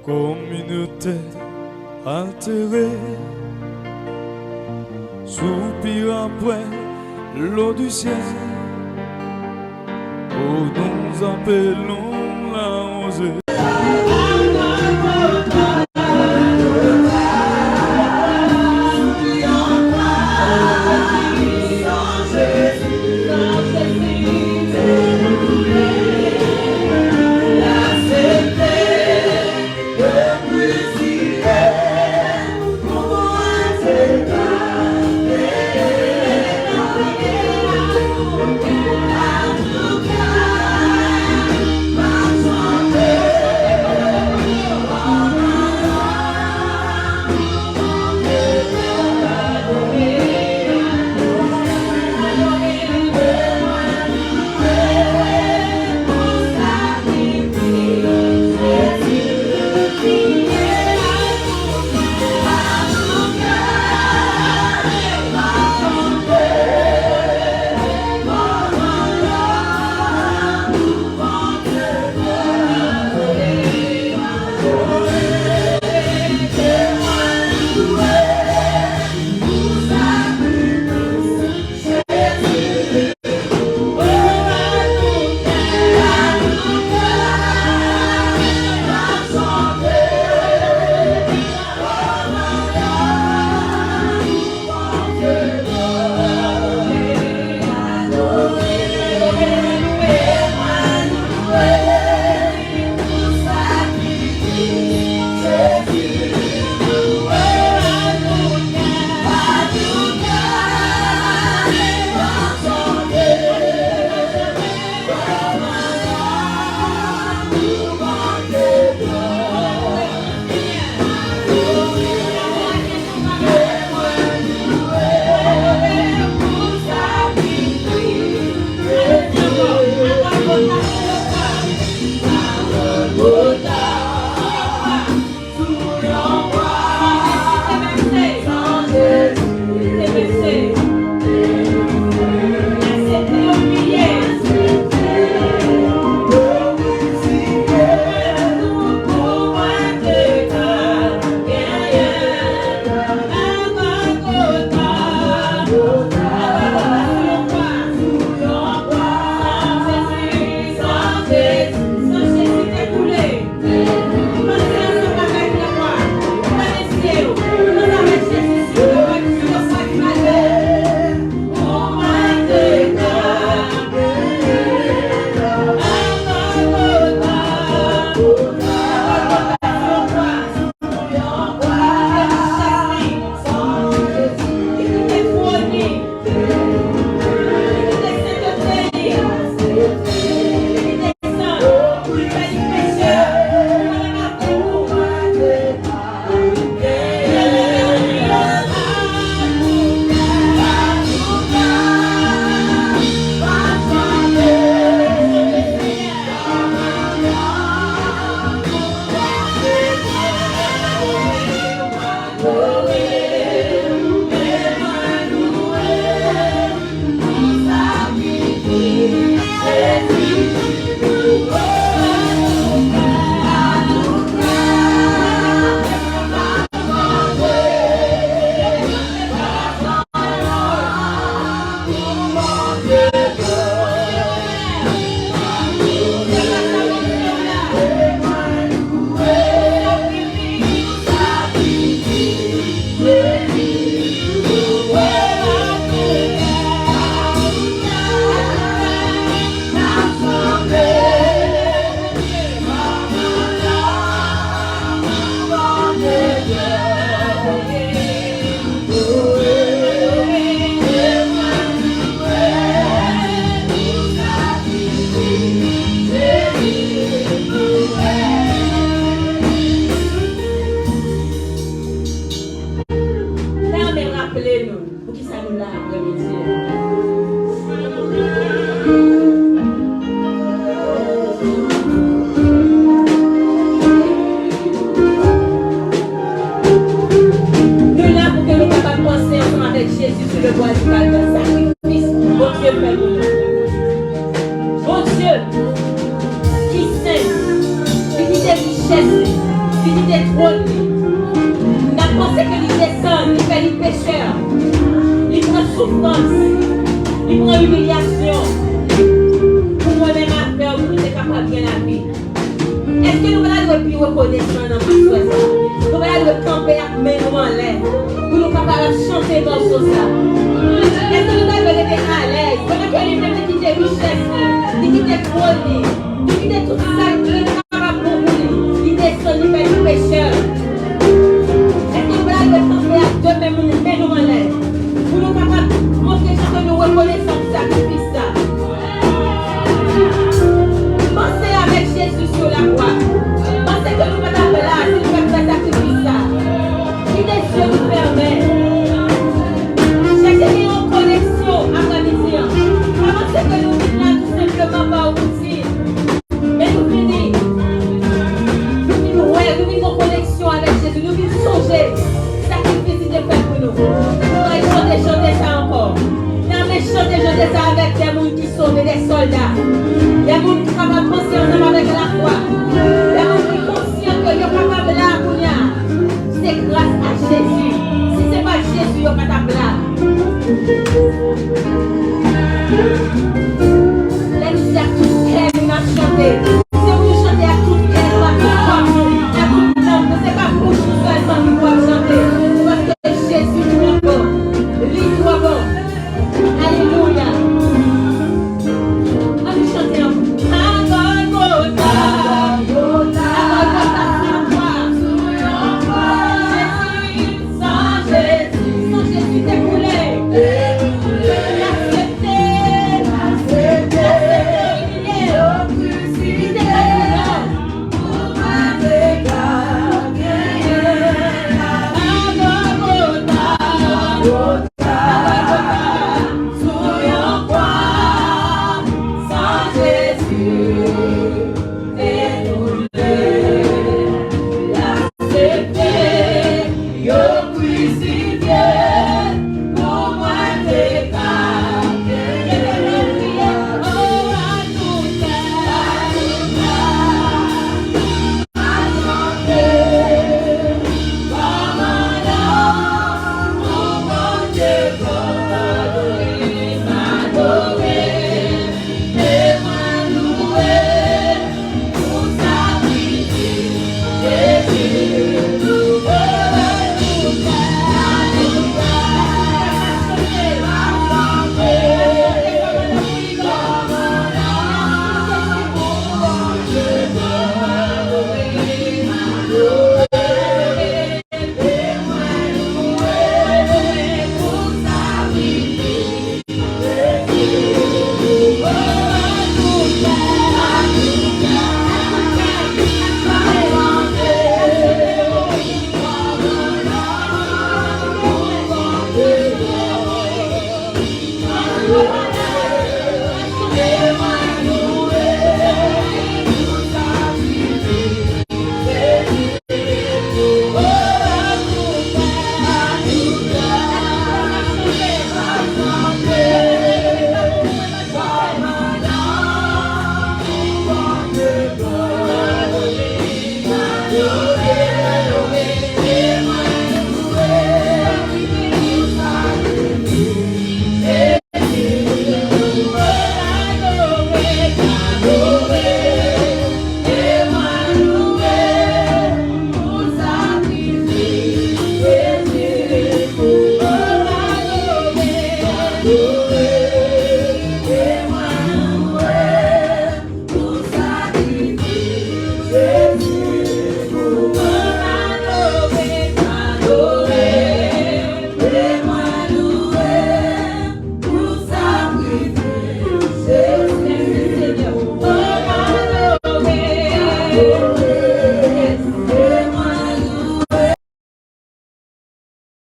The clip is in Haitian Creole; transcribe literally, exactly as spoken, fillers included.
Kominote altere, soupir apre lo di syèl, o nou apelon lawoze. Li kite twòn li. N ap panse ke li desann, li fè li pechè. Li pran soufrans. Li pran imilyasyon. Pou mwen menm avè w, pou nou te kapab gen lavi. Èske nou pa ta dwe pi rekonesan nan aswè sa? Nou pa ta dwe kanpe ak men nou anlè. Pou nou kapab ap chante mòso sa. Èske nou pa dwe rete alèz? Pandan ke li menm li kite richès li, li kite twòn li, li kite tout sa ki kapab bon pou li, li desann, li fè li pechè. Èske nou pa ta dwe kanpe ak de men nou, men nou anlè? Pou nou kapab montre jan ke nou rekonesan pou sakrifis sa. Panse avèk Jezi sou lakwa. Panse ke nou pa t ap la si l pa t fè sakrifis sa. Kite zye nou fèmen. Chèche gen yon koneksyon aprèmidi an. Pa panse ke nou vin la tou senpleman pa woutin. Men nou vini. Nou vin wè, nou vin gen koneksyon avèk Jezi. Nou vin sonje sakrifis li te fè pou nou. Nou pral chante chante sa ankò. N a men chante chante sa avèk de moun ki sove, de sòlda. De moun ki kapab panse ansanm avèk lafwa. De moun ki konsyan ke yo kapab la kounye a. Se gras a Jezi. Si se pa t Jezi, yo pa t ap la. Lè nou di ak tout kè nou n ap chante, se pou nou chante ak tout kè nou, ak tout fòs nou, ak tout nanm nou. Se pa pou nou sèlman ki pou ap chante, se paske Jezi twò bon. Li twò bon. Alelouya. Ann nou chante ankò. A Gòlgota, a Gòlgota, sou yon kwa, sou yon kwa, Jezi, san Jezi, san Jezi te koule. Te koule. L aksepte, l aksepte, l aksepte imilye. Li te pèdi lòt. Pou mwen te ka genyen lavi. A Gòlgota, a Gòlgota, sou yon kwa, san Jezi te koule. L aksepte yo krisifye pou mwen te ka genyen lavi. O, atouka, atouka.